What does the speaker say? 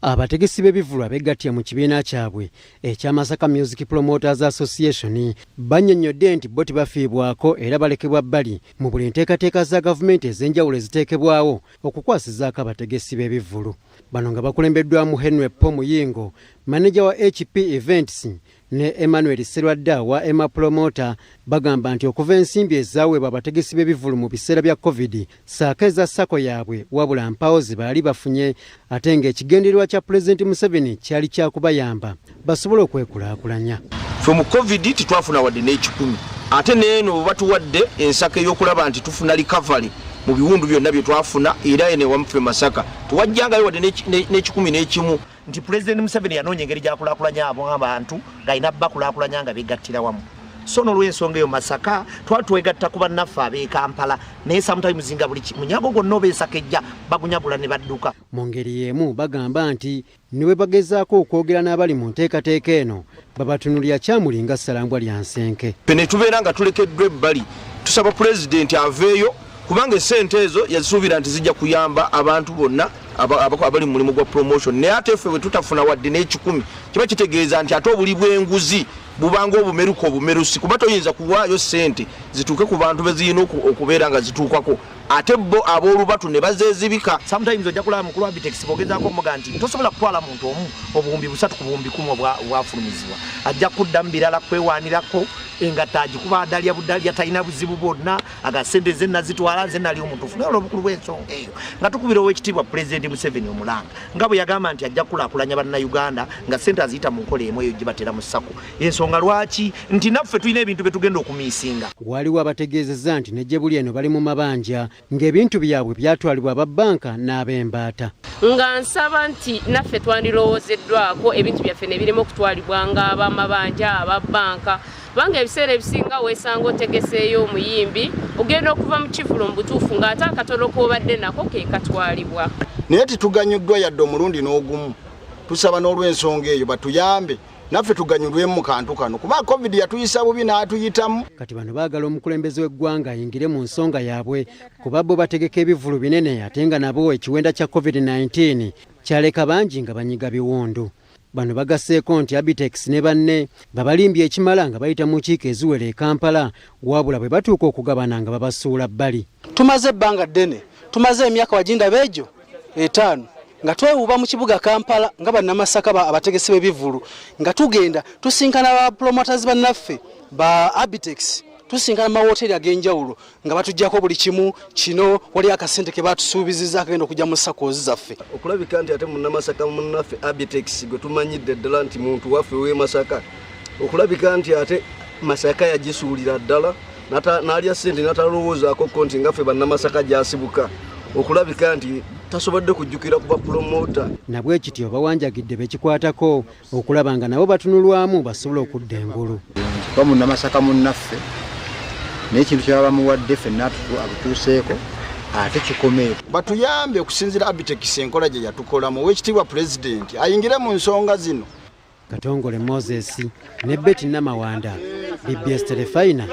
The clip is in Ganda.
Abategesi b'ebivvulu abeegattira mu kibiina kyabwe ekya Masaka Music Promoters Association bannyonnyodde nti bo tebafiibwako era balekebwa bbali mu buli nteekateeka za gavumenti ez'enjawulo eziteekebwawo okukwasizaako abategesi b'ebivvulu. Bano nga bakulembeddwamu Henry Po Muyingo, maneja wa HP Events ne Emmanuel Sserwadda wa Emma Promoter bagamba nti okuva ensimbi ezaaweebwa abategesi b'ebivvulu mu biseera bya Covid ssaako eza SACCO yaabwe wabula mpawo ze baali bafunye ate ng'ekigendererwa kya Pulezidenti Museveni kyali kya kubayamba basobole okwekulaakulanya. Ffe mu Covid tetwafuna wadde n'ekikumi ate n'eno bwe batuwadde ensako ey'okulaba nti tufuna recovery mu biwundu byonna bye twafuna era eno ewamffe Masaka tewajjangayo wadde n'ekikumi n'ekimu. Nti Pulezidenti Museveni yanoonya engeri gy'akulaakulanya abo abantu ng'alina bakulaakulanya nga begattira wamu. So n'olw'ensonga eyo Masaka twali twegatta ku bannaffe ab'e Kampala naye sometimes nga buli munyago gwonna oba ensako ejja bagunyagula ne badduka. Mu ngeri y'emu bagamba nti ne bwe bagezaako okwogera n'abali mu nteekateeka eno babatunulira kyamuli nga ssalambwa lya nsenke. Ffe ne tubeera nga tulekeddwa ebbali, tusaba Pulezidenti aveeyo kubanga essente ezo yazisuubira nti zijja kuyamba abantu bonna abali mu mulimu gwa promotion, naye ate ffe bwe tutafuna wadde n'ekikumi kiba kitegeeza nti ate obuli bw'enguzi bubanga obumeruka obumerusi, kuba toyinza kuwaayo ssente zituuke ku bantu be zirina okubeera nga zituukako ate bo ab'olubatu ne bazeezibika. Sometimes ojja kulaba mukulu wa Abitex bw'ogezaako omuga nti tosobola kutwala muntu omu 3000 ku 10,000 obwafulumizibwa, ajja kuddamu birala kwewaanirako engatto agikuba adalya budalya talina buzibu bwonna, aga ssente ze nazitwala nze nali omutuufu. Naye olw'obukulu bw'ensonga eyo nga tukubira ow'ekitiibwa Pulezidenti Museveni omulanga nga bwe yagamba nti ajja kukulaakulanya Bannayuganda nga ssente aziyita mu nkola emu eyo gye batera mu SACCO, ensonga lwaki nti naffe tulina ebintu bye tugenda okumiisinga. Waliwo abategeezezza nti ne gye buli eno bali mu mabanja ng'ebintu byabwe byatwalibwa aba bbanka n'ab'embaata. Nga nsaba nti naffe twandilowoozeddwako ebintu byaffe ne birema okutwalibwa nga ab'amabanja aba bbanka, kubanga ebiseera ebisinga weesanga otegeseeyo omuyimbi ogenda okuva mu kivvulu mu butuufu ng'ate akatono k'obadde nako ke katwalibwa. Naye tetuganyuddwa yadde omulundi n'ogumu, tusaba n'olw'ensonga eyo batuyambe naffe tuganyulwemu mu kantu kano kuba Covid yatuyisa bubi n'atuyitamu. Kati bano baagala omukulembeze w'eggwanga ayingire mu nsonga yaabwe kuba bo bategeka ebivvulu binene ate nga nabo ekiwenda kya Covid-19 kyaleka bangi nga banyiga biwundu. Bano bagasseeko nti Abitex ne banne babalimbye ekimala nga bayita mu nkiiko eziwera e Kampala, wabula bwe batuuka okugabana nga babasuula bbali. Tumaze ebbanga ddene, tumaze emyaka wagindaba egyo 5 nga twewuuba mu kibuga Kampala nga bannamasaka abategesi b'ebivvulu, nga tugenda tusinkana ba promoters bannaffe ba Abitex, tusinkana mu mawoteeri ag'enjawulo nga batuggyako buli kimu kino, wali akasente ke batusuubizizza akagenda okujja mu SACCOs zaffe. Okulabika nti ate munnamasaka munnaffe Abitex gwe tumanyidde ddala nti muntu waffe w'e Masaka, okulabika nti ate Masaka yagisuulira ddala n'alya ssente n'atalowoozaako ko nti ngaffe bannamasaka gy'asibuka, okulabika nti tasobodde kujjukira ku bapromota. Nabwe kityo bawanjagidde bekikwatako okulaba nga nabo batunulwamu basobole okudda engulu. Kuba munnamasaka munnaffe naye ekintu kye baba bamuwadde ffenna atutuuseeko ate kikome. Batuyambe okusinziira Abitex enkola gye yatukolamu, ow'ekitiibwa Pulezidenti ayingire mu nsonga zino. Katongole Moses ne Betty Namawanda, BBS Terefayina.